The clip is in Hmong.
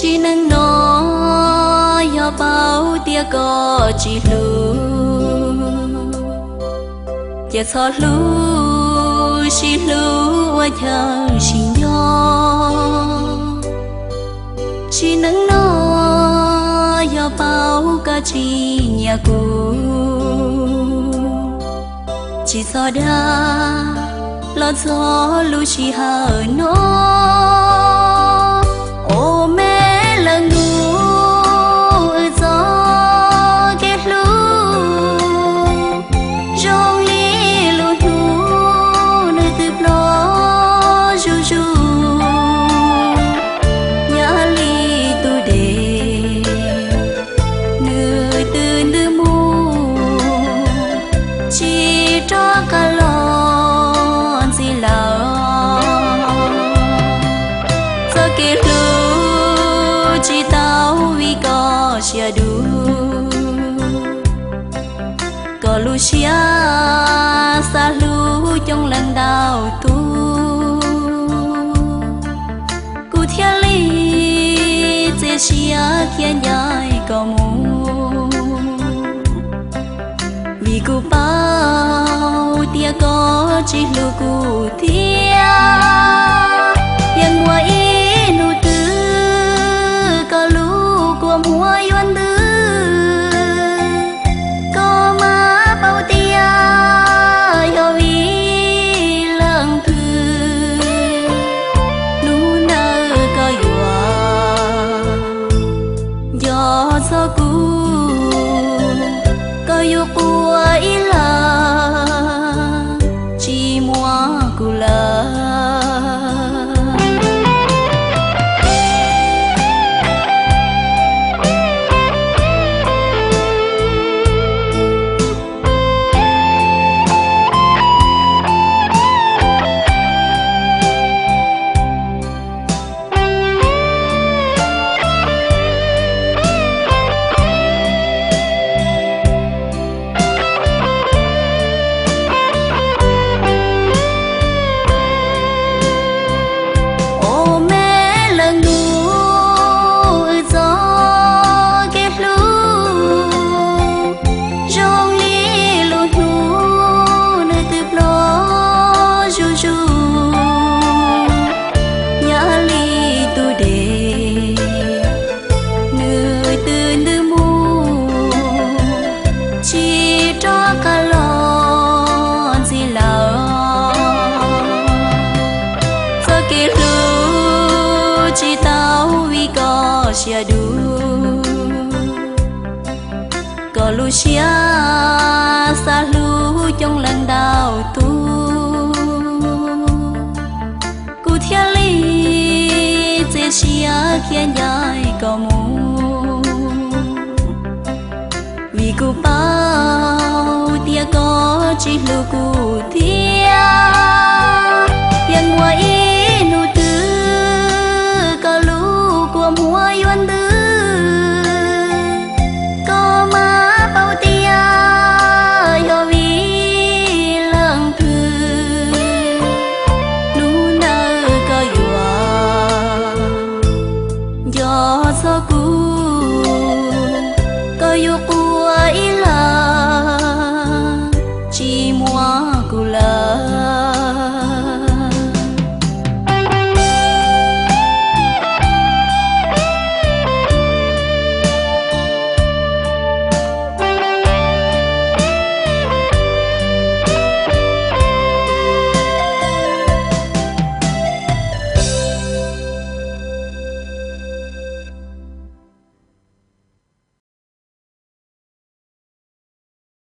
Sim neej no yog paub tias koj tsis hlub, ces txhob hlub, sib hlub ua chaw sib nco. Sim neej no yog paub koj tsis nyiam kuv, tsis txhob dag los txog lub sij hawm no. Ua me leej nus, wb txoj kev hlub zoo li lub hnub nws twb ploj zuj zus, yam li tus dej nws twb ntws mus, tsis rov qab los ntxiv lawm. Txoj kev hlub tsis tau vim koj siab dub, koj lub siab xav hlub coob leej ntau tus, kuv thiaj li txiav siab khiav ncaim koj mus, vim kuv paub tias koj tsis hlub kuv thiab. Yeej muaj ib hnub twg koj lub kua muag yuav ntws, koj mam paub tias yog vim leej twg. Hnub ntawd koj yuav nco txog kuv, koj yuav quaj ib leeg tsis muaj kuv lawm. Ua me leej nus, wb txoj kev hlub zoo li lub hnub nws twb ploj zuj zus, yam li tus dej nws twb ntws mus, tsis rov qab los ntxiv lawm. Txoj kev hlub tsis tau vim koj siab dub, koj lub siab xav hlub coob leej ntau tus, kuv thiaj li txiav siab khiav ncaim koj mus, vim kuv paub tias koj tsis hlub kuv thiab. Yeej muaj ib